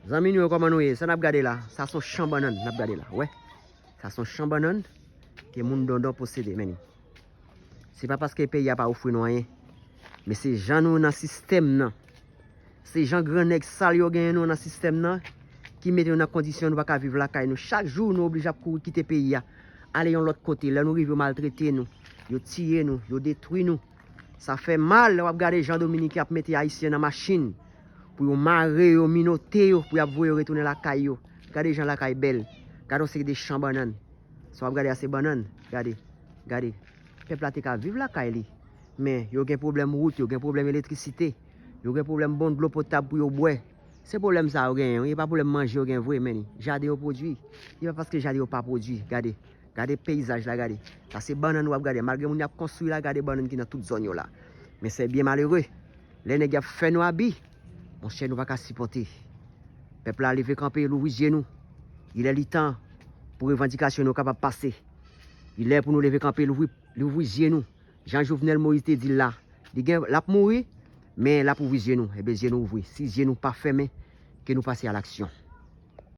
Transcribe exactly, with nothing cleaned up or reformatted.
Zanmi nou yo, kòman nou ye? Sa n ap gade la, sa se yon chan bannann n ap gade la, wè. Sa se yon chan bannann ke moun Dondon posede, men li. Se pa paske peyi a pa ofri nou anyen, men se jan nou nan sistèm nan. Se jan gran nèg sal yo genyen nou nan sistèm nan ki mete nou nan kondisyon nou pa ka viv lakay nou. Chak jou nou oblije ap kouri kite peyi a, ale yon lòt kote. Lè nou rive, yo maltrete nou, yo tiye nou, yo detwi nou. Sa fè mal lè w ap gade jan Dominiken ap mete Ayisyen nan machin pou yo mare yo, minote yo, pou y ap voye yo retounen lakay yo. Gade jan lakay bèl. Gade yon seri de chan bannann. Sa w ap gade a se bannann. Gade, gade. Pèp la te ka viv lakay li. Men yo gen pwoblèm wout, yo gen pwoblèm elektrisite, yo gen pwoblèm bon dlo potab pou yo bwè. Se pwoblèm sa yo genyen wi, e pa pwoblèm manje yo gen vre, men li. Jaden yo pwodui. E pa paske jaden yo pa pwodui. Gade, gade peyizaj la, gade. Sa se bannann w ap gade. Malgre moun y ap konstwi la, gade bannann ki nan tout zòn yo la. Men se byen malere. Lè nèg y ap fè nou abi, monchè, nou pa ka sipòte. Pèp la leve kanpe, louvri zye nou. Il est le temps pou revandikasyon nou kapab pase. Il est pou nou leve kanpe, louvri, louvri zye nou. Jan Jovenel Moïse te di l la, li gen, l ap mouri, men l ap ouvri zye nou. Ebyen, zye nou ouvri. Si zye nou pa fèmen, ke nou pase a laksyon.